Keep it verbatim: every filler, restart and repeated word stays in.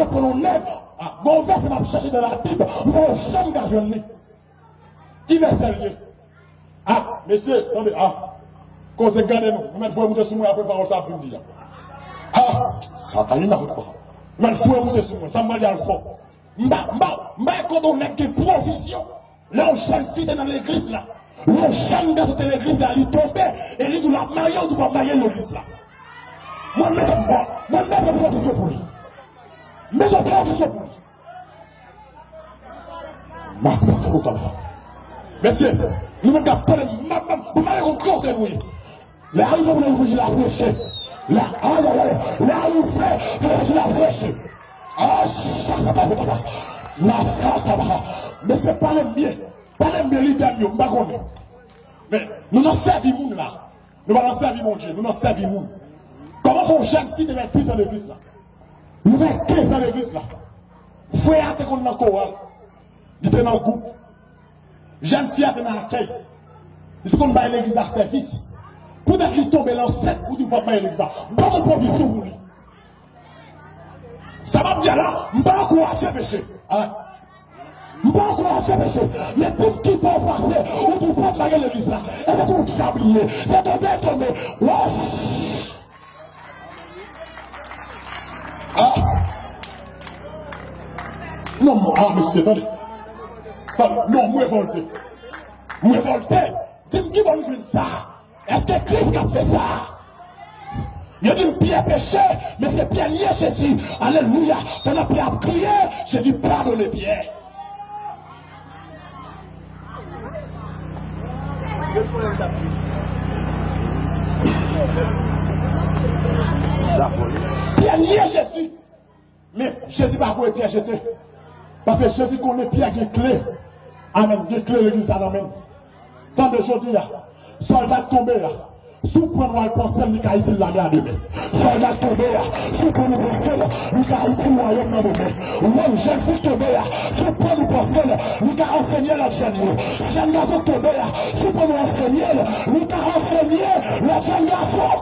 Konnen yon nèg, ah, gon vèsè m ap chèche nan Labib, m pa janm ka jwenn li. Ki vèsè l ye? Ah, mesye, tande, ah. Koze gade nou. Nou mèt voye moute sou mwen apre pawòl sa ap vin di a. Ah, sa ta vin nan kote pa. Nou mèt voye moute sou mwen. Sa m pral di a l fò. M pa, m pa, m pa konn yon nèg ki pwofisyon. Lè yon jèn fi te nan legliz la, lè yon jèn gason te legliz la, li tonbe, e li di w l ap marye, ou di w p ap marye legliz la. Mwen menm, mwen, mwen menm, m pran pwofisyon pou li. Men yon pwofisyon pou li. Mwen sa kontan. Mesye, nou menm k ap pale, m ap, m ap, m ap konn kote nou ye. Lè a rive pou levanjil la preche. Lè, ay, ay, ay, lè a rive pou levanjil la preche. Ah, sakataba, masataba. Mesye, pale m byen. Pale m byen, lidè m yo, m pa konnen. Men, nou nan sèvi moun la. Nou pa nan sèvi Bondye, nou nan sèvi moun. Kòman fè yon jèn fi te fè dis an legliz la? Li fè kenz an legliz la. Frè a te konn nan koral. Li te nan gwoup. Jèn fi a te nan akèy. Li te konn bay legliz la sèvis. Poutèt li tonbe ansent, ou di w p ap bay legliz la. Ban m yon pwovizyon pou li. Sa m ap di a la, m pa ankouraje peche. Ah. M pa ankouraje peche. Men di m ki bò w pase, ou di w p ap marye legliz la. Èske se yon dyab li ye? Se tonbe, tonbe. Wòch! Ah! Non, m, ah, mesye, tande. Tande, non, m revòlte. M revòlte. Di m ki bò nou jwenn sa. Èske Kris k ap fè sa? Yo di m Pyè peche, men se Pyè nye Jezi. Alelouya. Pandan Pyè ap kriye, Jezi padone Pyè. Pyè nye Jezi. Men, Jezi pa voye Pyè jete. Paske Jezi konnen Pyè gen kle. Amèn. Gen kle legliz la nan men l. Tande jodi a. Sòlda k tonbe a. Si w pran l w al panse l, li ka itil lame a demen. Sòlda k tonbe a. Si w pran l ou panse l, li ka itil wayòm nan demen. Wi, jèn fi k tonbe a. Si w pran l ou panse l, li ka ansenye lòt jèn yo. Jèn gason k tonbe a. Si w pran l ou ansenye l, li ka ansenye lòt jèn gason.